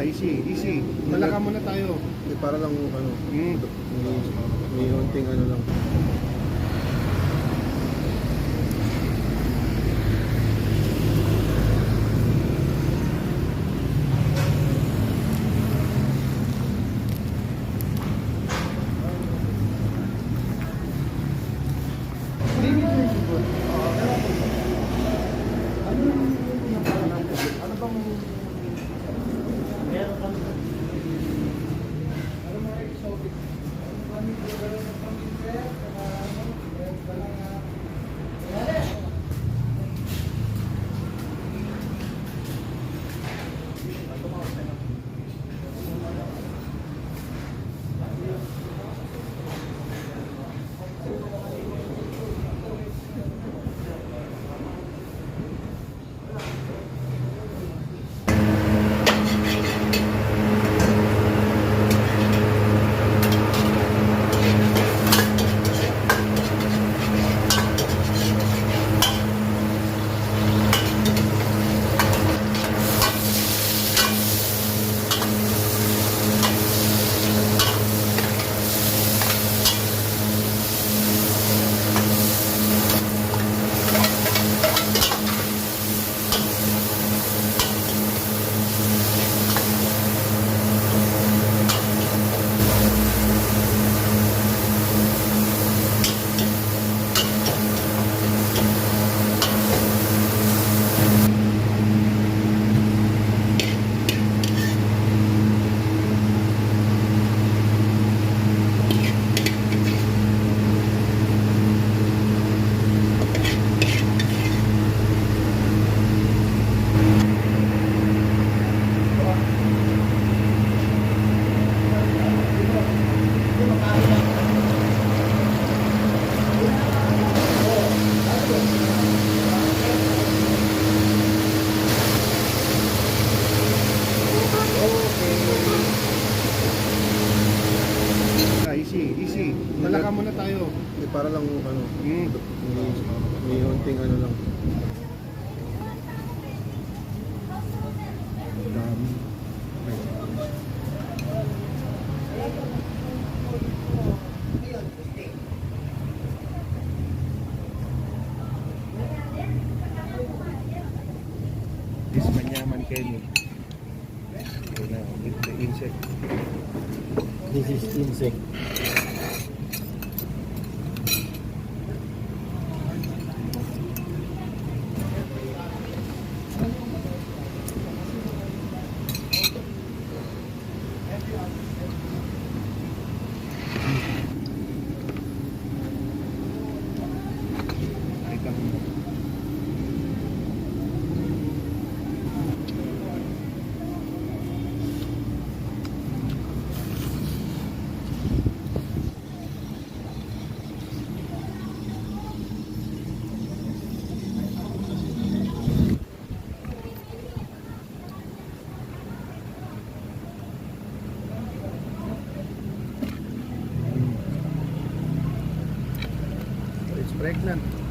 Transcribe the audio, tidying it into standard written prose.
Easy, easy. Malaka muna tayo. Eh, para lang ano, may unting ano lang. Ano bang... Ano mga exotic? Ah, easy, easy. Malaka muna tayo. Eh, para lang ano, may unting ano lang. Dami. Okay. This manyaman Kenny. Okay na, with the insect. This is insect. Nakita mo. It's pregnant.